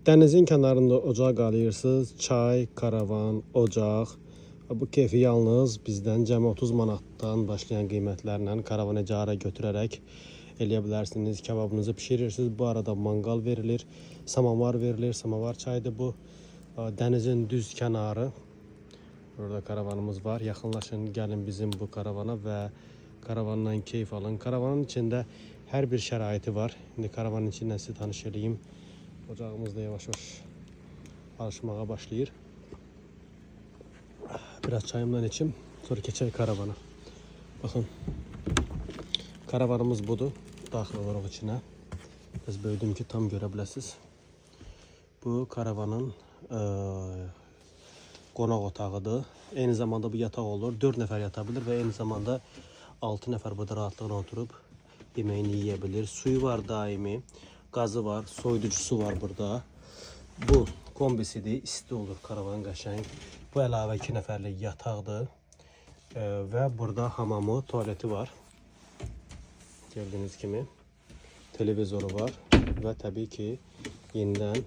Dənizin kənarında ocaq qalıyırsınız. Çay, karavan, ocaq. Bu keyfi yalnız bizdən cəmi 30 manatdan başlayan qiymətlərlə karavan icarə götürərək eləyə bilərsiniz. Kebabınızı pişirirsiniz. Bu arada mangal verilir, samovar verilir. Samovar çaydır bu. Dənizin düz kənarı. Burada karavanımız var. Yaxınlaşın, gəlin bizim bu karavana və karavandan keyif alın. Karavanın içində hər bir şəraiti var. İndi karavanın içindən sizi tanış eləyim. Ocağımız da yavaş yavaş alışmağa başlayır. Biraz çayımdan içim, sonra keçək karavana. Baxın, karavanımız budur. Daxil oluruq içinə. Biraz böyüdüm ki, tam görə biləsiniz. Bu karavanın qonaq otağıdır. Eyni zamanda bu yataq olur. 4 nəfər yata bilir və eyni zamanda 6 nəfər burada rahatlıqla oturub yeməyini yeyə bilir. Suyu var daimi, qazı var, soyuducusu var burada. Bu kombisidir, isti olur karavan qəşəng. Bu əlavə 2 nəfərlik yataqdır. Və burada hamamı, tualeti var. Gördüyünüz kimi televizoru var və təbii ki, yenidən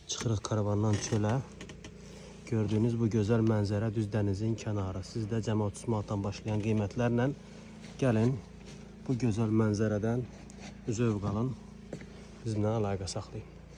çıxırıq karavandan çölə. Gördüyünüz bu gözəl mənzərə düz dənizin kənarı. Siz də cəmi 30 manatdan başlayan qiymətlərlə gəlin bu gözəl mənzərədən zövq alın. Bizimlə əlaqə saxlayın.